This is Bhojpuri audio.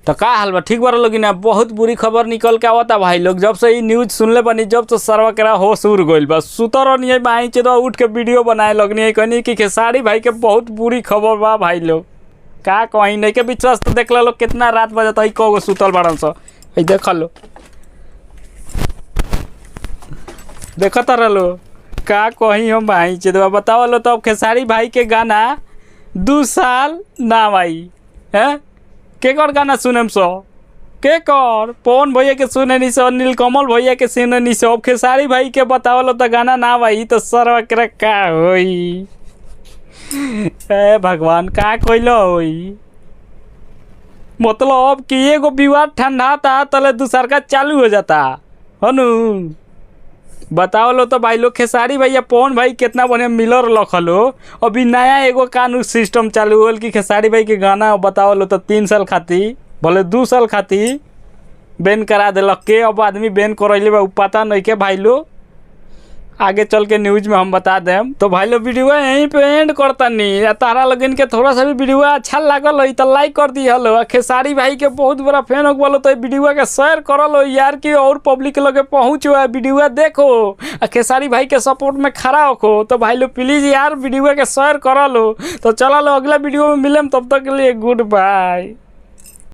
तो का हाल बा, ठीक बारा लोग ना? बहुत बुरी खबर निकल के आवता भाई लोग। जब से ई न्यूज सुनले बनी जब से सरवा केरा होश उड़ गइल बा। सुतर नहीं बाई चेदवा उठ के वीडियो बनाए लगनी कहनी कि खेसारी भाई के बहुत बुरी खबर बा भाई लोग। का कहीं नहीं के विश्वास तो देख लो कितना रात बजता है, कगो सुतल बाड़न स। हई देख लो, देखता रहो का कहीं हम भाई चेदवा बताओ लो। तो अब खेसारी भाई के गाना 2 साल ना भाई हैं के कर गाना सुनेम सो के कर पवन भैया के सुने नहीं सो, नीलकमल भैया के सुने नहीं सो, अब खेसारी भाई के बतावलो तो गाना ना भाई तो सरवा के का होई? ए भगवान का कोइलो होई? मतलब कि एगो विवाद ठंडा था तले दूसर का चालू हो जाता हनु। बताओ लो तो भाई लोग खेसारी भैया पवन भाई कितना बढ़िया मिलर लखलो। अभी नया एगो कानून सिस्टम चालू होल कि खेसारी भाई के गाना बताओ लो तो 3 साल खाती भले 2 साल खाती बैन करा दिलक के। अब आदमी बैन करैले बा उ पता नहीं के भाई लोग, आगे चल के न्यूज में हम बता देम। तो भाई लोग वीडियो यहीं पे एंड करता नहीं। आ तारा लगन के थोड़ा सा भी वीडियो अच्छा लागल है तो लाइक कर दी हलो। खेसारी भाई के बहुत बड़ा फैन हो गलो तो वीडियो के शेयर करल यार कि और पब्लिक लगे पहुँचो, वीडियो देखो आ खेसारी भाई के सपोर्ट में खड़ा हो। तो भाई लोग प्लीज यार वीडियो के शेयर करल। तो चला लो अगला वीडियो में मिलम, तब तक के लिए गुड बाय।